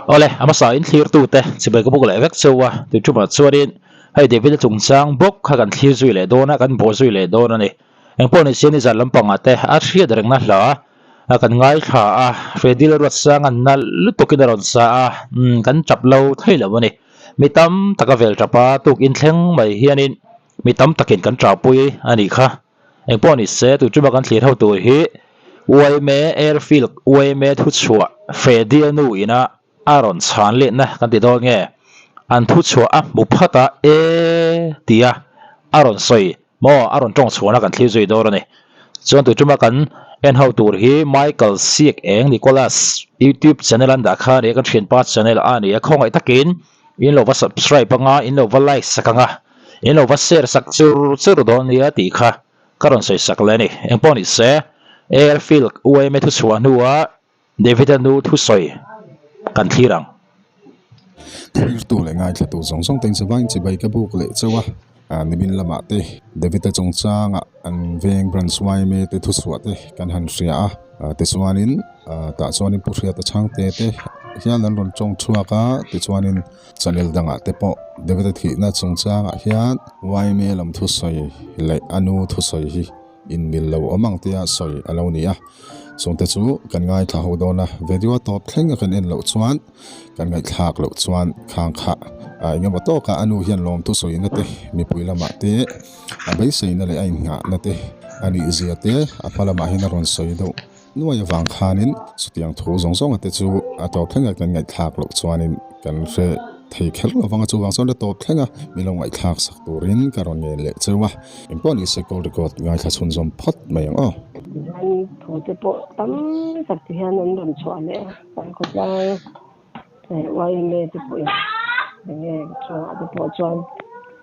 Awle, a hmasa in thlir tute chibai ka buk leh vek cheu a, tui thumah chuanin hei David-a chungchang bawk kha kan thlir zui leh dawn a, kan bawh zui leh dawn a ni. Engpawh ni se nizan lampangah te a hriat rengna hla a kan ngaithla a, Freddy Lalruatsanga nalh lutukin a rawn sa a, umm kan tap lo thei lo a ni. Mi tam taka vel tap a, tukin thleng mai hianin mi tam takin kan tapui a nih kha. Engpawh ni se tun tuma kan thlir ho tur hi YMA Airfield YMA thuchhuah Freddy-a nu ina a rawn chhan letna kan ti dawn nge? An thuchhuah a hmu phat a e tia a rawn sawi maw a rawn tawng chhuahna kan thlir zui dawn a ni. Chuan tun tuma kan en ho tur hi Michael Siak Eng Nicholas YouTube channel an dah kha a ni a, kan thianpa channel a ni a, khawngaih takin in lo va subscribe anga in lo va like sak anga in lo va share sak chur chur dawn nia tih kha ka rawn sawi sak leh a ni. Engpawh ni se Airfield UAMA thuchhuah hnua David-a nu thusawi kan thlir ang. Thirtu leh ngaithlatu zawng zawng te inchawvain chibai ka buk leh chauh a, nimin lamah te David-a chungchanga an veng branch yma te thuchhuah te kan han hria a, tichuanin tah chuanin Pu Hriata Chhangte te hian an rawn tawng chhuak a, tichuanin channel dangah te pawh David-a thihna chungchangah hian yma lam thusawi leh a nu thusawi hi inmil lo awm ang tia sawi a lo ni a, chungte chu kan ngaithla ho dawn a, video a tawp thleng a kan en loh chuan kan ngaihthlak loh chuan khang kha ah eng emaw tawkah a nu hian lawmthu sawina te mipui lamah te a beiseina leh a innghahna te a nih zia te a hma lamah hian a rawn sawi deuh nuai avang khanin chutiang thu zawng zawng te chu a tawp thleng a kan ngaihthlak loh chuanin kan hre thei kher lo vang a chuvang chuan la tawp thleng a min lo ngaihthlak sak turin ka rawn ngen leh cheu a engpawh ni se call record ngaithla chhunzawm phawt mai ang aw. Tihian thu te pawh tam tak ti hian an rawn chhuah leh a kan khawtlang YMA te pawhin enge chungah te pawh chuan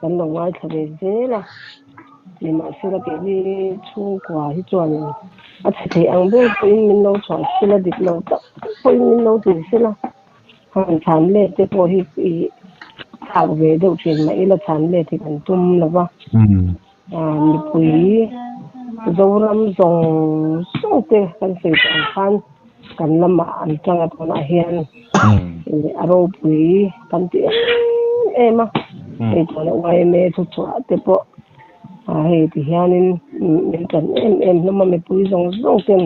kan lo ngaithla ve zel a nimahsela keini chhungkua hi chuanin a chhe thei ang ber pawhin min lo chhuah sela dik lo tak pawhin min lo ti sela. Han chhan let te pawh hi i chak ve deuh thin mah ila chhan let hi kan tum lo va. Mipui Zoram zawng zawng te kan sawi tawh ang khan kan lamah an tang a tunah hian a ropui kan ti em em a. Hei tuna YMA thuchhuah te pawh hei ti hianin min tan em em hlawm a mipui zawng zawng ten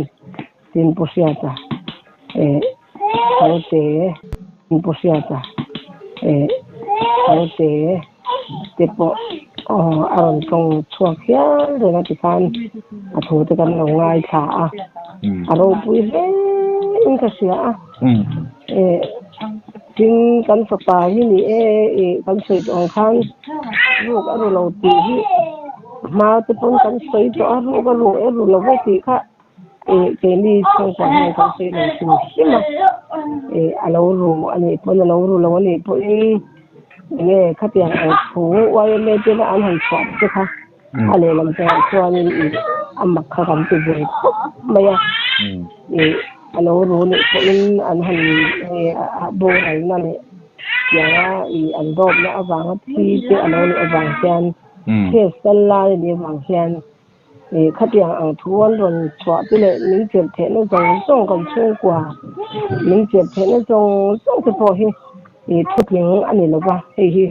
Tin Pu Hriata eh Tharte Tin Pu Hriata eh Tharte te pawh aw a rawn tawng chhuak hial reng a tikhan a thu te kan lo ngaithla a a ropui hle in ka hria a eh tin kan fapa hi ni e ih kan sawi tawh ang khan ruk a ru lo tih hi hma te pawn kan sawi tawh a ruk a ru e ru lo va tih kha. Ih keini chhungkua hian kan sawi lo hrim hrim a, ih a lo ru a nih pawn a lo ru lo a nih pawhin enge khatiang ang thu YMA tena an han chhuah te kha a lehlam pawhah chuanin ih a mak kha kan ti ve khawp mai a, ih a lo ru a nih pawhin an han ih a boralna leh tianga ih an dawpna avanga thi te a lo nih avang hian case kal lai a nih avang hian. Ih khatiang ang thu an rawn chhuah te leh min chelh theihna zawng zawng kan chhungkua min chelh theihna zawng zawng te pawh hi ih thutling a ni lo va hei hi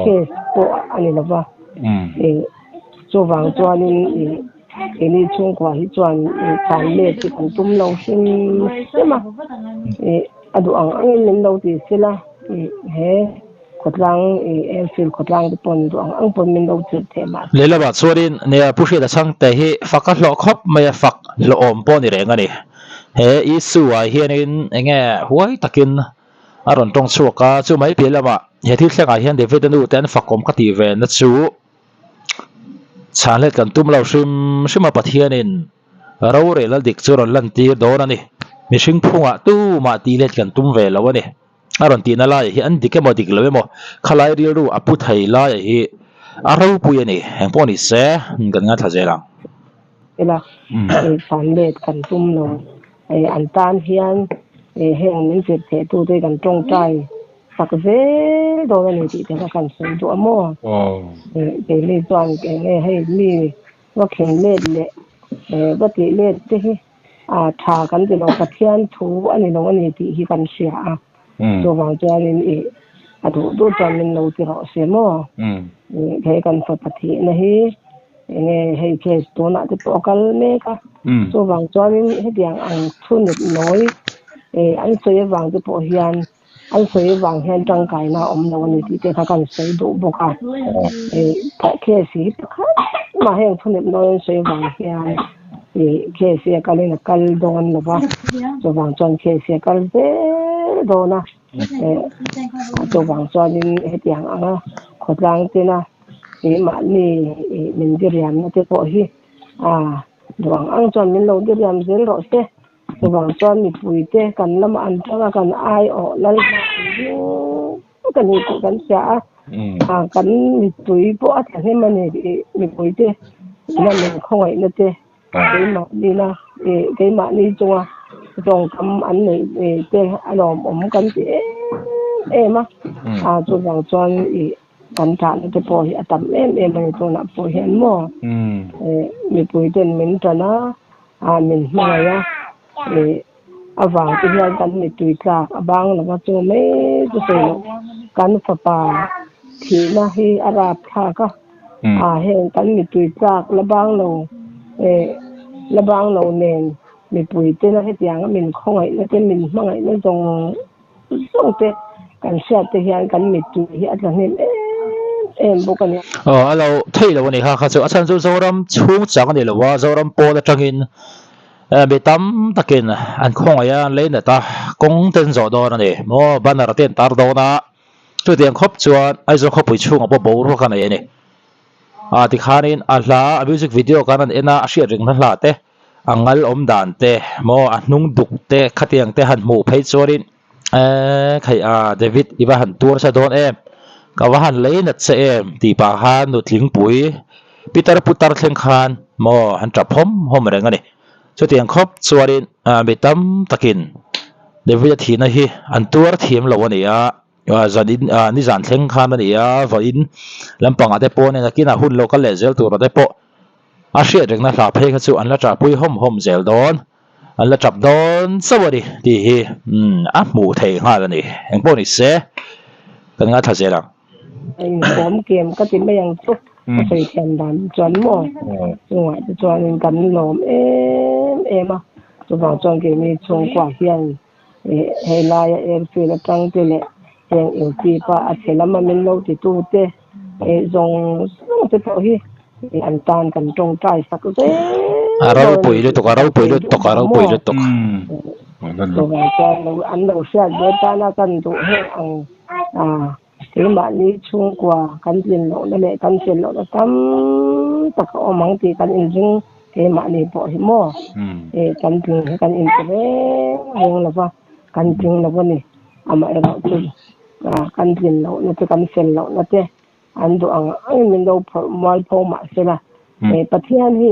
case pawh a ni lo va ih chuvang chuanin ih keini chhungkua hi chuan ih tlan let hi kan tum lo hrim hrim a ih a duh ang angin min lo ti sela ih he. Khawtlang i airfield khawtlang te pawn duh ang ang pawn min lo chirh theh mah. Lehlamah chuanin nia Pu Hriata Chhangte hi fak a hlawh khawp mai a, fak hlawhawm pawh a ni reng a ni. He issue ah hianin enge huai takin a rawn tawng chhuak a, chu mai piah lamah he thil thlengah hian David-a nu te an fakawm ka tih ve na chu chhanlet kan tum lo hrim hrim a Pathianin rorel a dik chu rawn lantir dawn a ni. Mihring phungah tumah tih let kan tum ve lo a ni. A rawn tihna laiah hi an dik emaw dik lo emaw khalai rilru a pu thei laiah hi a ropui a ni. Eng pawh ni se kan ngaithla zel ang. Ila hei fan let kan tum lo. Hei an tan hian heng min zir theh tute kan tawngtai sak zel dawn a ni tih te kha kan sawi duh a maw? Keini chuan enge hei mi va khin let leh va tih let te hi a tha kan ti lo Pathian thu a ni lo a ni tih hi kan hria a. Chuvang chuanin i a duh duh chuan min lo ti rawh se maw? He kan fapa thihna hi enge hei case tunah te pawh a kal mek a. Chuvang chuanin hetiang ang thu nut nawi an sawi avang te pawh hian an sawi avang hian tangkaina a awm lo a ni tih te kha kan sawi duh bawk a. Case hi pakhat mah heng thu nut nawi an sawi avang hian case hi a kalin a kal dawn lo va, chuvang chuan case hi a kal zel dawn a. Chuvang chuanin hetiang anga khawtlang tena keimahni min diriamna te pawh hi duh ang ang chuan min lo diriam zel rawh se. Chuvang chuan mipuite kan lamah an tang a, kan aiawh lal hma an ding vek a ni tih kan hria a, kan mipui pawh a thahnem a ni tih mipuite ina min khawngaihna te keimahni keimahni chunga tawngkam an neih te a lawmawm kan ti em em a, chuvang chuan ih Kan tahna te pawh hi a tam em em a ni tunah pawh hian maw mipui ten min tan a, min hmangaih a, ih avang te hian kan mittui tlak a bang lo va chu mai chu sawi loh kan fapa thihna hi a rap thlak a, a heng kan mittui tlak la bang lo eh la bang lo nen mipui tena hetianga min khawngaihna te min hmangaihna zawng Zawng te kan hriat te hian kan mittui hi a tla hnem em em bawk a ni. Aw a lo theih lo a ni kha kha chu a chhan chu Zoram chhung chang a ni lo a, Zoram pawn atangin mi tam takin an khawngaih a, an lei nat a, kawng te an zawh dawn a ni maw, banner te an tar dawn a, chutiang khawp chuan Aizawl khawpui chhungah pawh boruak a nei a ni. Ah tikhanin a hla a music video khan an en a, a hriat reng na hla te. A ngal awm dan te maw a hnung duk te khatiang te han hmuh phei chuanin eee khaih a David i va han tuar sa dawn em ka va han lei nat che em tih pah khan nutlingpui pitar putar thleng khan maw han tap hawm hawm reng a ni chutiang khawp chuanin mi tam takin David a thihna hi an tuar thiam lo a ni a zan in nizan thleng khan a ni a vawiin lampangah te pawh nen nakinah hun lo kal leh zel turah te pawh. A hriat rengna hla phei kha chu an la ṭahpui hawm hawm zel dawn, an la ṭap dawn chauh a ni tih hi a hmuh theih nghal a ni. Engpawh ni se, kan ngaithla zel ang. Inkawm kem ka ti mai ang chu, ka sawi thiam dan chuan maw chungah te chuanin kan lawm em em a, chuvang chuan keini chhungkua hian Hei laia airfield atang te leh heng inchip a a chhe lama min lo titu te zawng zawng te pawh hi an tan kan tawngtai sak zel A ropui lutuk, a ropui lutuk, a ropui lutuk. Chuvang chuan an lo hriat ve tana kan duh heng ang Keimahni chhungkua kan tlin lohna leh kan fel lohna tam tak a awm ang tih kan inring keimahni pawh hi maw kan tling hi kan inti reng reng lo va, kan tling lo a ni. Amaherawhchu kan tlin lohna te kan fel lohna te an duh ang angin min lo phawrh mual pho mah sela Pathian hi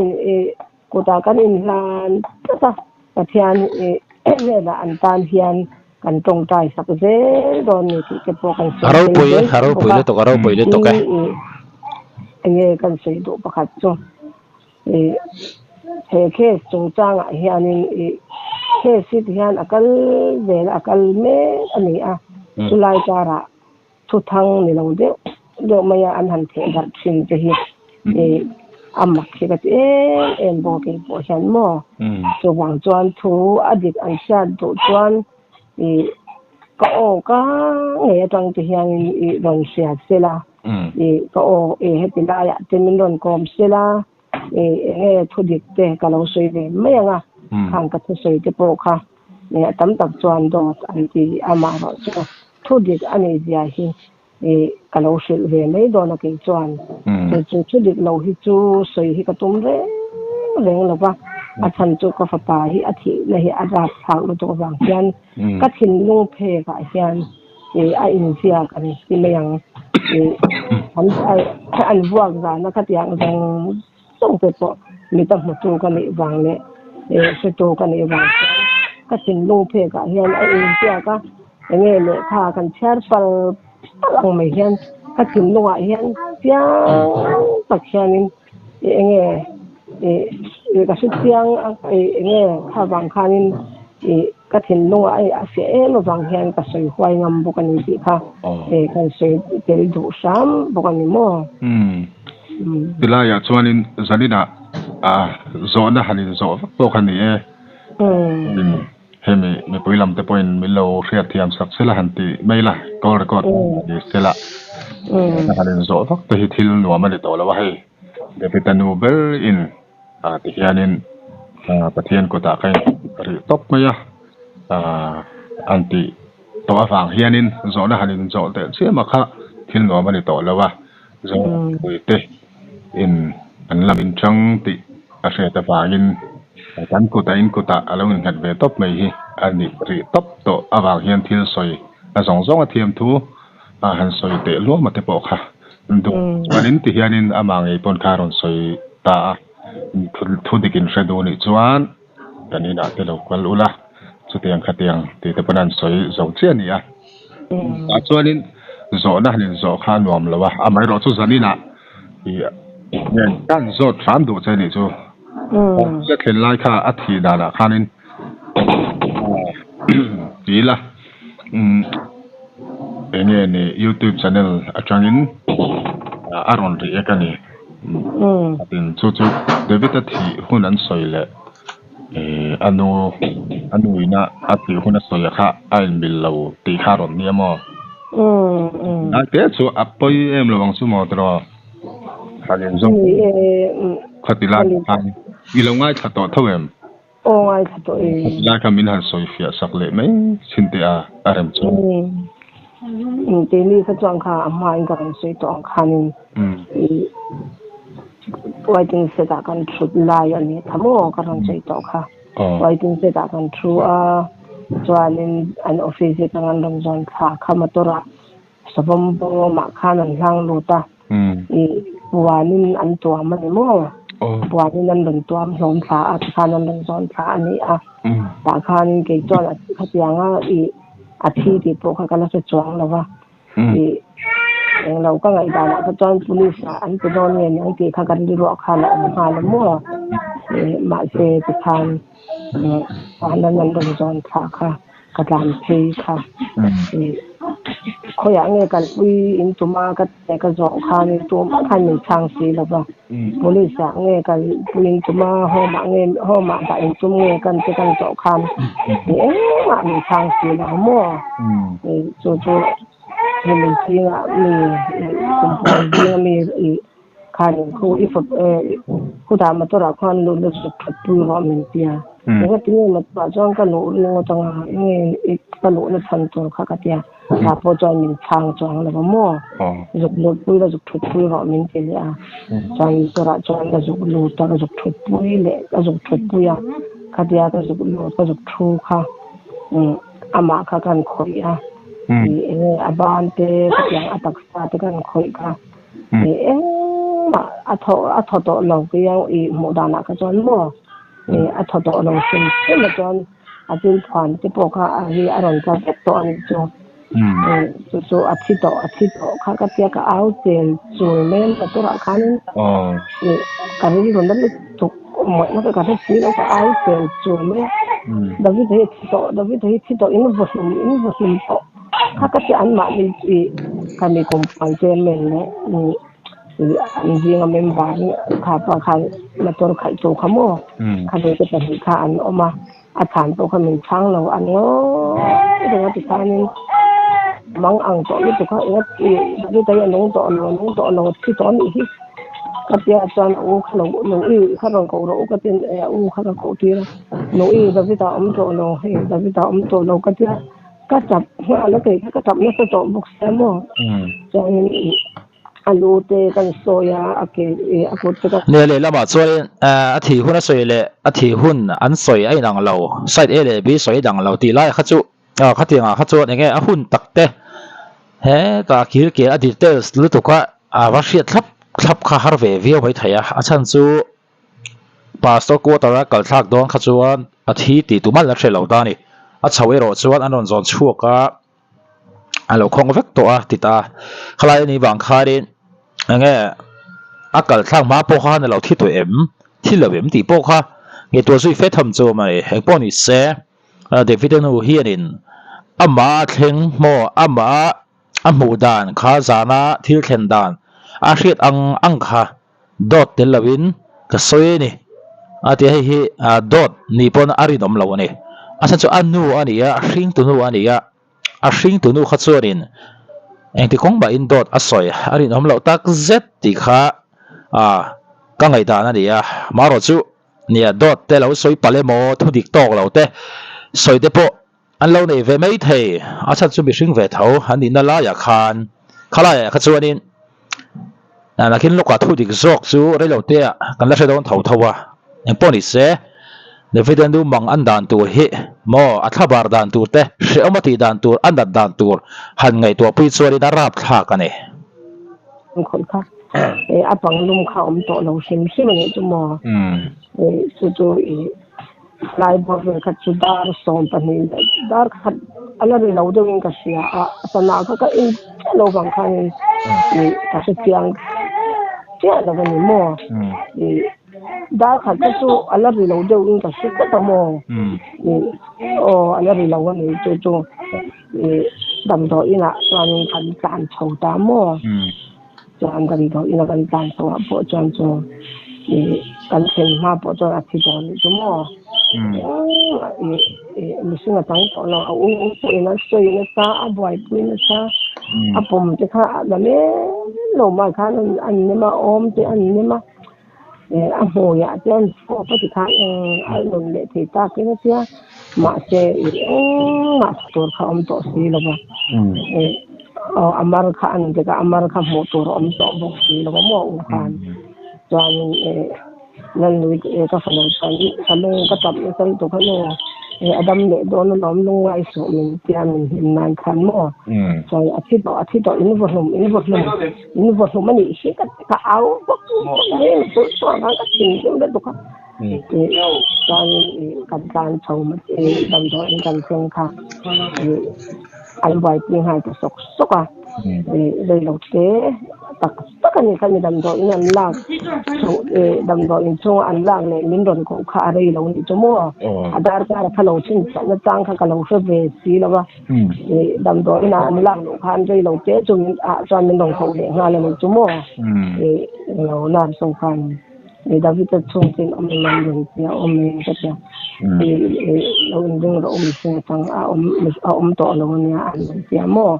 Kutah kan inhlan tlat a, Pathian hnenah an tan hian kan tawngtai sak zel dawn ni tih te pawh kan sawi tel zel bawk a. Enge kan sawi duh pakhat chu he case chungchangah hianin case hi tihian a kal zel a, a kal mek a ni a, chulai karah Thuthang ni lo deuh deuh mai a an han theh darh thin te hi ih a mak hi ka ti em em bawk kei pawh hian maw chuvang chuan thu a dik an hriat duh chuan ih ka aw ka ngei atang te hian ih rawn hria sela ih ka aw ih heti laiah te min rawn kawm sela ih enge thu dik te ka lo sawi ve mai ang a khang ka thusawi te pawh kha. Nia tam tak chuan dawt an ti amaherawh chu thu dik a nih zia hi ih ka lo hrilh ve mai dawn a kei chuan chu chu thu dik lo hi chu sawi hi ka tum reng reng lo va, a chhan chu ka fapa hi a thihna hi a rap thlak lutuk avang hian ka thinlung phek ah hian ih a inziak a ni ti mai ang ih an an vuak zana khatiang zawng Chawng te pawh mit a hmutu ka nih vang leh hretu ka nih vang chuan ka thinlung phek ah hian a inziak a, enge lehkha kan chhiar pal pal ang mai hian ka thinlung ah hian chiang tak hianin enge ih ka hre chiang a enge kha vang khanin ih. Ka thinlungah a a fiah em avang hian ka sawi huai ngam bawk a ni tih kha kan sawi tel duh hram bawk a ni maw? Tilaiah chuanin zaninah zawhna han inzawh vak pawh kha ni e. Hemi mipui lam te pawhin min lo hriatthiam sak sela han ti mai la, call record ni sela han inzawh vak te hi thil nuam a ni tawh lo a hei. David-a nu ber in ah ti hianin ah Pathian kutah kha in rih tawp mai a ah an tih tawh avang hianin zawhna han inzawh teh chiam a kha thil nuam a ni tawh lo a, zawhpui te in an lam inchang tih a hriat avangin kan kutah in kutah a lo innghat ve tawp mai hi a nih rih tawp tawh avang hian thil sawi a zawng zawng a thiam thu a han sawi teh luam a te pawh kha duh chuanin ti hianin amah ngei pawn kha a rawn sawi ta a, thu dik in hre duh nih chuan kan inah te lo kal ula chutiang khatiang tih te pawn an sawi zo chiah a ni a. Tah chuanin zawhna han inzawh kha a nuam lo a, amaherawhchu zan inah ih ka han zawt hram duh che nih chu. Ka thlen lai kha a thih danah khanin ti ila. Umm enge ni youtube channel atangin a rawn ri ek a ni tin chu chu David a thih hun an sawi leh eh a nu a nu ina a thih hun a sawi kha a inmil lo tih kha a rawn nia maw lai te chu a pawi em lo ang chu maw tiraw han inzawm khati lai khan i lo ngaithla tawh tho em? Aw ngaithla tawh e. Lai kha min han sawi fiah sak leh mai chhin teh a, a rem chu. Umm keini kha chuan kha a hmain ka rawn sawi tawh ang khanin i waiting shed ah kan thut lai a ni tha maw ka rawn sawi tawh kha. Waiting shed ah kan thu a chuanin an office atang an rawn zawn thla kha motor ah savawm bawmah khan an hlang lut a. I puanin an tuam a ni maw? Puanin an rawn tuam hlawm thla a, tikhan an rawn zawn thla a ni a. Tah khanin kei chuan a khatianga i a thi tih pawh kha ka la hre chuang lo va. I englo ka ngaihdanah kha chuan police ah an ti dawn nge niang tih kha ka rilruah khan a awm nghal a maw? Mahse tikhan puanin an rawn zawn thla kha. Ka tlan phei kha khawiah nge kalpui in tum a ka tih ka zawh khan tumah khan min chhang si lo va, police ah nge kalpui in tum a home ah nge home ah dah in tum nge kan ti kan zawh khan engmah min chhang si lo maw chu chu hemi zingah mi kumpuan zinga mi ih Khanin khu i fawp e, khutah motor ah khuan luh lut zuk that pui rawh min ti a. Eng ati nge motor ah chuan ka luh ringawt anga enge i ka luhna chhan tur kha ka ti a, tah pawh chuan min chhang chuang lo va maw. Zuk lut pui la zuk thut pui rawh min ti leh a, chuan motor ah chuan ka zuk lut a, ka zuk thut pui leh ka zuk thut pui a, khatia ka zuk lut ka zuk thu kha amah kha kan khawih a, enge a ban te khatiang a taksa te kan khawih kha. Ih engmah a thaw a thaw tawh lo kei ang ih hmuh danah kha chuan maw ih a thaw tawh lo hrim hrim a chuan a thil phuan te pawh kha a hi a rawn tla vek tawh a nih chu ih chu chu a thi tawh a thi tawh kha ka tia ka au chel chul mai a motor ah khanin ih ka rilru na lutuk mawlh na ka hre si lo ka au chel chul mai a David hi a thi tawh David hi a thi tawh in vaw hlum in vaw hlum tawh. Kha ka ti an mahni chi ka mi kum puan chairman leh an zinga member kha pa khan motor khalh tu kha maw kha ve te pahnih kha an awm a a chhan pawh kha min chhang lo an ngawi reng a tikhanin mang ang tawh lutuk a enga ti David-a hi a nung tawh lo a nung tawh lo a thi tawh a nih hi ka tia chuan a u kha lo lo i kha rawn koh rawh u ka ti a u kha ka koh tir a lo i David-a a awm tawh lo hei David-a a awm tawh lo ka tia. Ka tap nghal a kei kha ka tap nasa tawh bawk sia maw chuanin a lu te kan sawi a a ke ih a kut te ka. Nia lehlamah chuanin a thih hun a sawi leh a thih hun an sawi a inang lo side A leh B sawi a inang lo tih lai kha chu khatiang ah kha chuan enge a hun tak te hetah kir ke a details lutuk a a va hriat thlap thlap kha har ve viau mai thei a a chhan chu. Pastor quarter a kal thlak dawn kha chuan a thi tih tumah la hre lo ta a ni. A chho erawh chuan an rawn zawn chhuak a, a lo khawng vek tawh a ti ta. Khalai a nih vang khanin enge a kal thlak hma pawh khan a lo thi tawh em, thi lo em tih pawh kha ngaihtuah zui fe tham chu a awm a ni. Engpawh ni se. David-a nu hianin amah a thleng maw amah a hmuh dan kha zana thil thlen dan a hriat ang ang kha dawt tel loin ka sawi a ni a ti a, hei hi dawt ni pawn a rinawm lo a ni. A chhan chu a nu a ni a, a hringtu nu a ni a, a hringtu nu kha chuanin engti kawng mahin dawt a sawi a rinawm loh tak zet tih kha ka ngaihdan a ni a, marawh chu nia dawt te lo sawi palh emaw thu dik tawk lo te sawi te pawh An lo nei ve mai thei, a chhan chu mihring ve tho an nihna laiah khan khalaiah kha chuanin nakin lawkah thu dik zawk chu reiloteah kan la hre dawn tho tho a, engpawh ni se David-a nu mang an dan tur hi maw a thlabar dan tur te hrehawm a tih dan tur a nat dan tur han ngaihtuah pui chuanin a rapthlak a ni. An khawih kha a panglum kha a awm tawh lo hrim hrim a nih chu maw chu chu i Lai bawr vel kha chu dar 12 leh dar khat a la ri lo deuhin ka hria a, sana kha ka en chiah lo vang khanin ih ka hre chiang chiah lo a ni maw? Ih dar khat kha chu a la ri lo deuhin ka hre tlat a maw? Ih aw a la ri lo a ni chu chu ih damdawi inah chuanin kan tlan chho ta maw? Chuan damdawi ina kan tlan chho ah pawh chuan chu ih kan thlen hma pawh chuan a thi tawh anih chu maw ih ih mihring a chang tawh lo a u pawh in a sawi nasa a buaipui nasa a pawm te kha a la lem lo mai khan a nem a awm te a nem a ih a hmui ah te an fawp a ti khan eng a rawn leh thei tak in a tia mahse ih engmah tur kha a awm tawh si lo va ih aw a mar kha a ni dik a a mar kha hmuh tur a awm tawh bawk si lo va maw u khan chuanin ih Lalnui ka fanu chuan ka lung ka tap nasa lutuk a nu ih a dam leh dawn alawm lungngai suh min tia min hlim nan khan maw chuan a thi tawh a thi tawh in vaw hlum in vaw hlum. In vaw hlum a nih hi ka ka au vak vak mai a ni chuan khan ka thinrim lutuk a chuanin ih kan tlan chho damdawiin kan thleng kha ih an buaipui nghal ta sawk sawk a ih reilo te tak tak a ni kha mi damdawiin an lak chhoh ih damdawiin chhunga an lak leh min rawn koh kha a reilo a nih chu maw a darkar kha lo chhinchhiah na chang kha ka lo hre ve si lo a. Damdawi inah an lak loh khan rei lo te chu min ah chuan min rawn koh leh nghal a ni chu maw? Lo lar so khan David-a chhungte in awm em an rawn ti a, awm em ka ti a, lo inring rawh u mihring atang a awm a awm tawh lo ania an rawn ti a maw?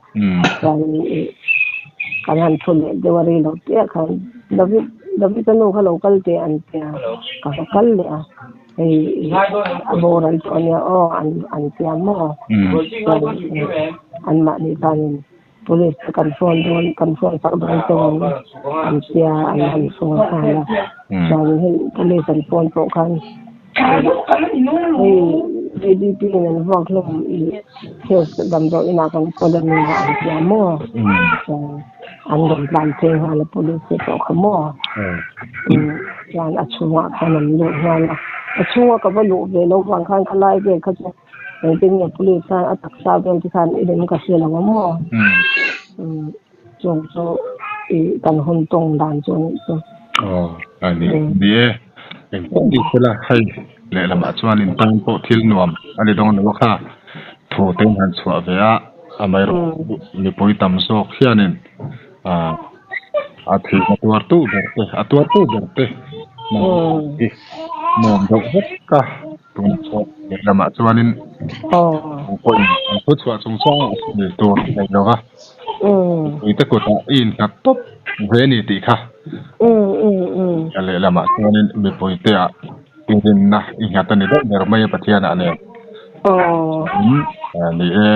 Chuan kan han thu leh deuh a rei lo te ah khan David David-a nu kha lo kal teh an ti a, ka va kal leh a. Hei a boral tawh ania aw an an tia maw an mahni khanin police te kan phone dawn kan phone sak dawn che ang an tia an han phone nghal a chuan hei police an phone pawh khan hei VDP in an vuak hlawm ih case damdawi inah kan kawl a ni a an tia maw chuan an rawn tlan phei nghal a police te pawh kha maw chuan a chhungah khan an luh nghal a a chhunga ka va luh ve loh vang khan ka lai vel kha chu engtin nge police khan a taksa vel te khan i lem ka hre lo a maw chung chu ih kan hun tawng dan chu a nih chu. Aw a ni ni e engpawh ni sela hei lehlamah chuan in tan pawh thil nuam a ni dawn lo a kha thu te in han chhuah ve a amaherawhchu mipui tam zawk hianin ah a thih a tuar tu ber te a tuar tu ber te hi nuam deuh vek a tunah chuan lehlamah chuanin ang pawhin an thu chhuah chung chuan a sawi tur a nei lo va mipui te kutah i innghat tawp ve a ni tih kha lehlamah chuanin mipui te ah i rinna i nghat a ni deuh ber mai a Pathianah nen ni e.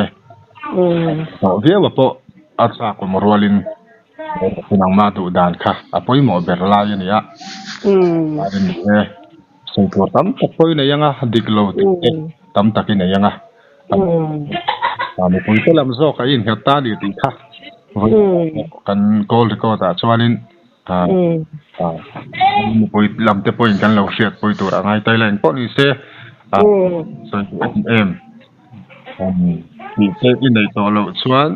Hlawh viau a pawh a chak awm rualin nangmah duh dan kha a pawimawh ber lai a ni a. Chuanin ni e, sawi tur tam tak pawh i nei ang a, dik lo tih te tam tak i nei ang a. Mipui te lam zawk a innghat ta a ni tih kha kan call record ah chuanin mipui lam te pawhin kan lo hriatpui tur a ngai ta ila engpawh ni se sawi duh em em. Tih te i neih tawh loh chuan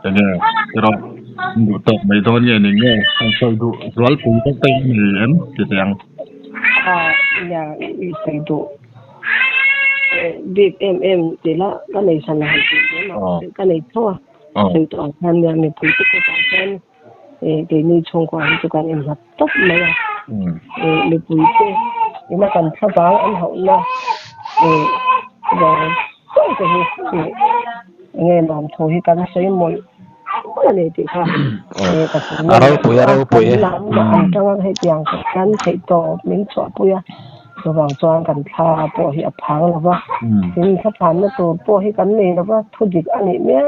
enge erawh in duh tawk mai dawn nge ni nge han sawi duh zualpui vek te i nei em ti teh ang. A nia i sawi duh e. bik em em tih lah ka nei hran lo han tih zel a, ka nei tho a, sawi tawh ang khan nia mipui te kutah chuan keini chhungkua hi chu kan innghat tawp mai a, mipui te ina kan thlavang an hauhna zawng zawng te hi enge lawmthu hi kan sawi mawlh mawlh a ni tih kha ka sawi A ropui a ropui kan lam an tanga hetiang kan theih tawp min chhuahpui a chuvang chuan kan thla pawh hi a phang lo va tin thla phanna tur pawh hi kan nei lo va thu dik a nih miau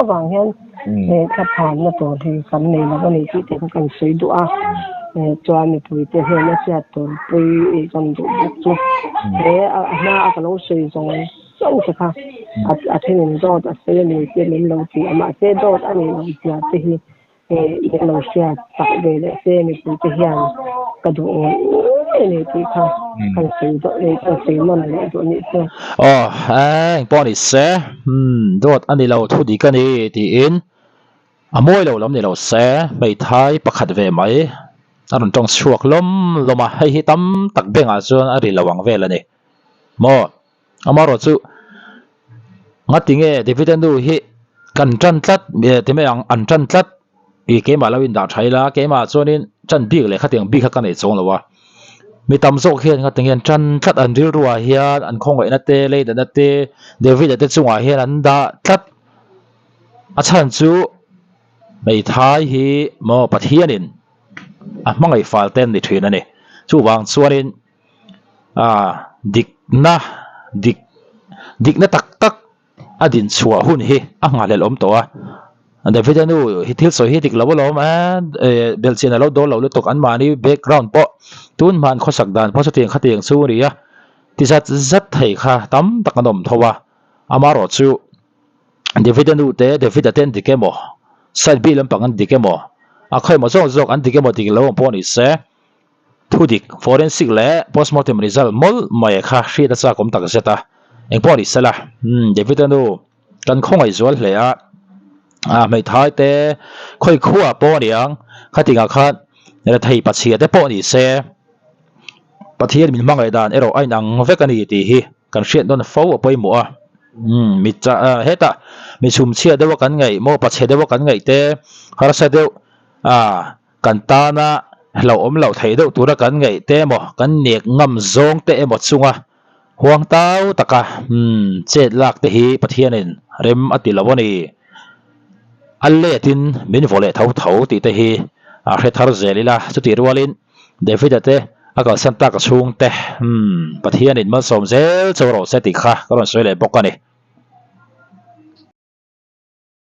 avang hian thla phanna tur hi kan nei lo a ni tih te kha kan sawi duh a chuan mipui te hnena hriat tur pui kan duh bawk chu he a hma a ka lo sawi zawng zawng te kha a thenin dawt a sawi a ni tih min lo ti a mahse dawt a nih loh zia te hi min lo hriat tak ve leh se mipui te hian ka duh ngawih ngawih a ni tih kha kan sawi duh a ni kan sawi nawn leh duh a nih chu. Aw engpawh ni se dawt a ni lo thu dik a ni tiin a mawi lo lam ni lo se hmeithai pakhat ve mai a rawn tawng chhuak lawm lawm a hei hi tam tak bengah chuan a ri lo ang vel a ni maw. Amaherawh chu ngati nge David-a nu hi kan tan tlat ti mai ang an tan tlat ih keimah lo indah tha ila keimah chuanin tan bik leh khatiang bik kha ka nei chuang lo a mi tam zawk hian ngati nge an tan tlat an rilruah hian an khawngaihna te leidatna te David-a te chungah hian an dah tlat a chhan chu hmeithai hi maw Pathianin a hmangaih fal te an ni thin a ni chuvang chuanin. Ah dikna dik dikna tak tak a din chhuah hun hi a nghahhlelh awm tawh a David-a nu hi thil sawi hi dik lo alawm a eh belhchian a lo dawl lo lutuk an mahni background pawh tun hman khawsak dan pawh chutiang khatiang chu a ni a ti zat zat thei kha tam tak an awm tho a amaherawh chu David-a nu te David-a te an dik emaw side B lampang an dik emaw a khawi emaw zawk zawk an dik emaw dik lo ang pawh a ni se. Thudik, forensic leh postmortem result mawlh mai kha hriat a chak awm tak zet a, engpawh a ni sela, umm David-a nu kan khawngaih zual hle a, ah hmeithai te khawi khuah pawh a ni ang, khatingah khan rethei pachhia te pawh a ni se, Pathian min hmangaih dan erawh a inang vek a ni tih hi kan hriat nawn fo a pawimawh a, umm mi chah hetah mi chhumchhia deuha kan ngaih maw pachhe deuha kan ngaih te harsa deuh ah. Kan tana hlauhawm loh theih deuh tura kan ngaih te emaw, kan nek ngam zawng te emaw chunga huang tau taka chet lak te hi Pathianin rem a ti lo a ni. A letin min vaw leh tho tho tih te hi a hre thar zel ila, chutih rualin David-a te a kalsan tak a chhungte Pathianin malsawm zel chauh rawh se tih kha ka rawn sawi leh bawk a ni.